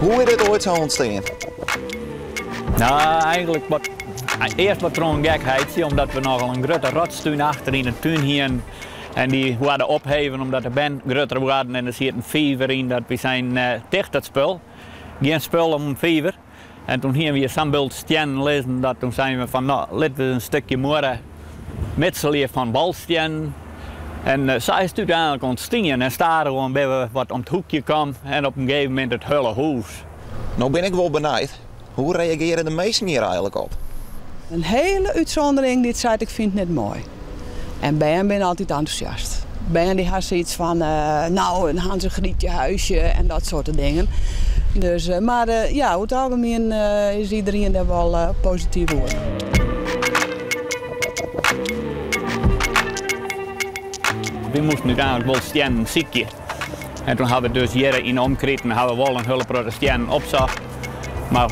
Hoe is dit oait sa ûntstean? No, eigenlik wat, earst wat troch in gekheidje, omdat we nochal in grutte rotstún achter yn de tún hienen. En dy waarden opheven omdat de bern grutter waarden en der siet in fiver yn dat wy seinen ticht dat spul. Gjin spul om in fiver. En toen hienen we sa'n bult stiennen lizzen dat toen seinen we fan no litte we in stikje muorre mitselje fan balstiennen. En sa is it úteinlik ûntstien en stadichoan binne we wat om it hoekje kaam en op in gegeven momint it hiele hûs. No bin ik wol benijd, hoe reagearje de minsken hjir eigenlik op? In hiele útsûndering dy't seit ik fyn it net moai. En bern binne altyd entûsjast. Bern dy ha sayts fan no in Hans en Grietje huisje en dat soarte dingen. Dus, mar ja, oer it algemien is iederien dêr wol posityf oer. Wy moasten úteinlik wol stiennen sykje. En toen ha we dus hjir yn de omkriten ha we wol in hiele protte stiennen opsocht. Mar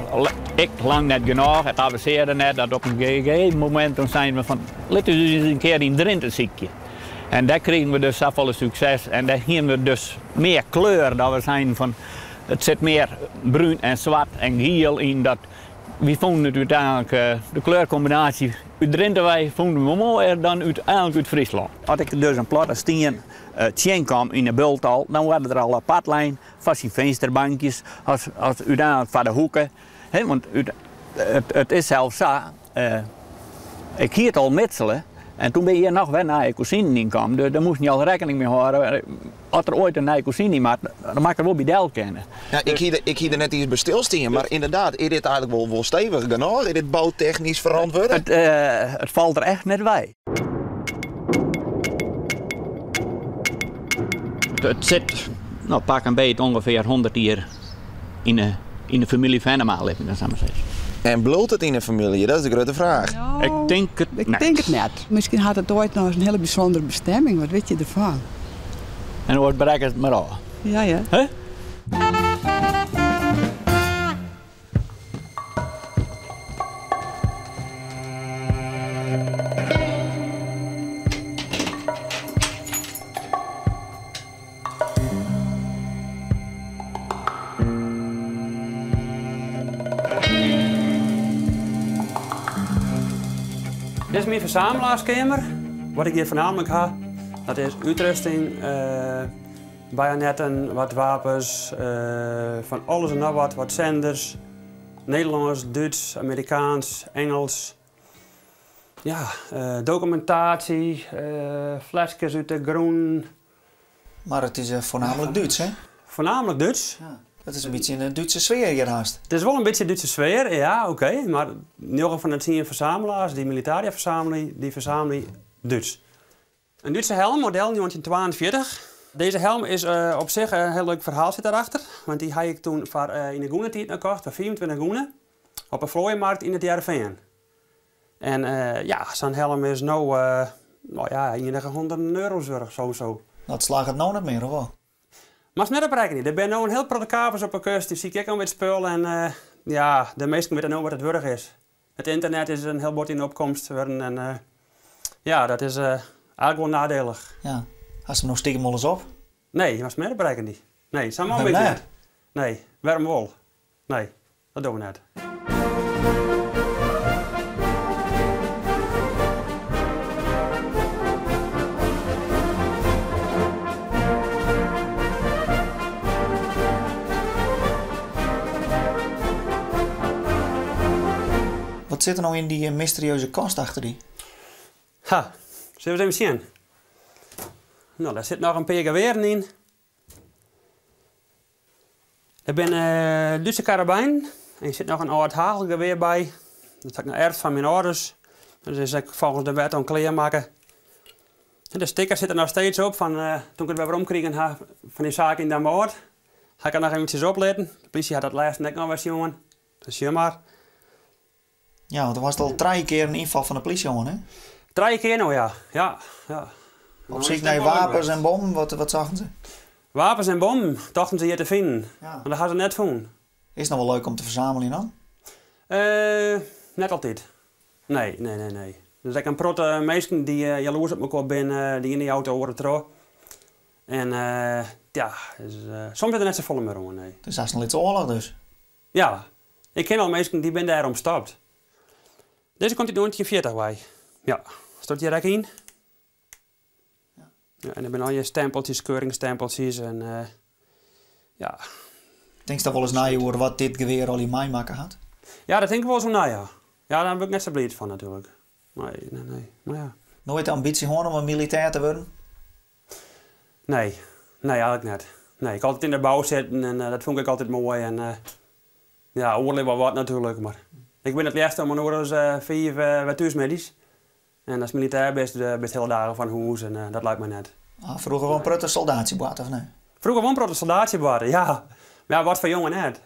ek lang net genôch. It avensearre net dat op in gegeven momint toen seinen we fan lit ús ris in kear yn Drinte sykje. En dêr krigen we dus safolle sukses en dêr hienen we dus mear kleur dat we seinen fan it sit mear brún en swart en giel yn dat wy fûnen it úteinlik de kleurkombinaasje út Drinte wei fûnen we moaier dan úteinlik út Fryslân. As ik dus in platte stien tsjinkom yn 'e bult al, dan waard der al apart lein foar syn finsterbankjes as as úteinlik foar de hoeke. Hè, want út, it, it is sels sa, ik hie it al mitsele en toen bin hjir noch wer nije kozinen yn kaam. Dus dêr moasten je al rekkening mei hâlde. As der oait in nije kozyn yn moat, dan moat ik der wol by del kinne. Ja, ik hie, ik hie der net iens by stilstien, mar ynderdaad, is dit eigenlik wol, wol stevich genôch? Is dit boutechnysk ferantwurde? It, it falt der echt net wei. It sit, no, pak 'm beet ûngefear 100 jier yn de, yn de famylje Fennema, lit my dat sa mar sizze. En bliuwt it yn de famylje? Dat is de grutte fraach. No, Ik tink it ik net. tink it net. Miskien hat it oait noch ris in hiele bysûndere bestemming, wat wit je derfan? En oars brek it mar ôf. Ja, ja. Huh? Dit is myn fersamelarskeamer. Wat ik hjir foarnaamlik ha, dat is útrusting, bajonetten, wat wapens, fan alles en noch wat, wat senders, Nederlânsk, Dútsk, Amerikaansk, Ingelsk. Ja, dokumentaasje, fleskes út de grûn. Mar it is foarnaamlik Dútsk, hè? Foarnaamlik Dútsk. Ja, dat is in bytsje in Dútse sfear hjir hast. It is wol in bytsje Dútse sfear, ja, oké. Mar njoggen fan de tsien fersamelaars dy't militaria fersamelje, dy fersamelje Dútsk. In Dútse helm, model 1942. Deze helm is op sich in hiel leuk ferhaal sit dêrachter. Want dy ha ik toen foar yn de gûnetiid noch kocht, foar 25 gûne, op 'e Vlooienmarkt yn It Hearrenfean. En ja, sa'n helm is no, no ja, ienige hûnderten euro's wurdich, sowieso. Dat slagget no net mear, of wol? Moatst net op rekkenje. Der binne no in hiel protte kapers op 'e kust, dy sykje ek om it spul en ja, de minsken witte no wat it wurdich is. It ynternet is in hiel bot yn opkomst wurden en ja, dat is eigenlik wol nadielich. Ja. Hast him no stikem wolris op? Nee, moatst net op rekkenje. Nee, sa'n man bin ik net. Nee, wêrom wol? Nee, dat dogge we net. Wat sit der no yn dy mysterieuze kast achter dy? Ha, sille we ris even sjen. No, dêr sit noch in pear gewearen yn. Der binne Dútse karabijnen en der sit noch in âld hagelgewear by. Dat ha ik noch erfd fan myn âlders. Dat is ek folgens de wet oan klear makke. En de sticker sit der noch steeds op fan toen ik it wer werom krigen ha fan dy saak yn Damwâld. Ha ik it noch eventsjes oplitten. De plysje hat dat lêsten ek noch wer sjoen. Dus sjoch mar. Ja, want do hast al trije kear in ynfal fan de plysje hân, hè? Trije kear no, ja. Ja, ja. Op syk nei wapens en bommen, wat, wat sochten se? Wapens en bommen tochten se hjir te finen, Ja. mar dat ha se net fûn. Is it noch wol leuk om te fersameljen dan? Eh, net altyd. Nee, nee, nee, nee. Der is ek in protte minsken dy't jaloers op mekoar binne, de iene jout de oare troch. En ja, dus, soms is der net safolle mear oan, nee. Dus hast in lyts oarloch dus? Ja. Ik ken al minsken dy binne dêrom stopt. Dizze komt út 1940 wei. Ja, stiet hjir ek yn. Ja, en der binne allegear stempeltsjes, keuringsstempeltsjes en ja. Tinkst dan wolris nei oer wat dit gewear al meimakke hat? Ja, dat tink ik wolris oer nei, ja. Ja, dêr bin ik net sa bliid fan natuerlik. Nee, nee, nee. Mar ja. Noait de ambysje hân om in militêr te wurden? Nee, nee, eigentlik net. Nee, ik ha altyd yn de bou sitten en dat fûn ik altyd moai. En ja, oerlis wol wat natuerlik, mar ik bin it leafst om in oere as 5 wer thús middeis. En as militêr bist, bist hiele dagen fan hûs en dat leit my net. Ah, froeger wol in protte soldaatsje boarte, of net? Froeger wol in protte soldaatsje boarte, ja. Mar ja, wat foar jonge net.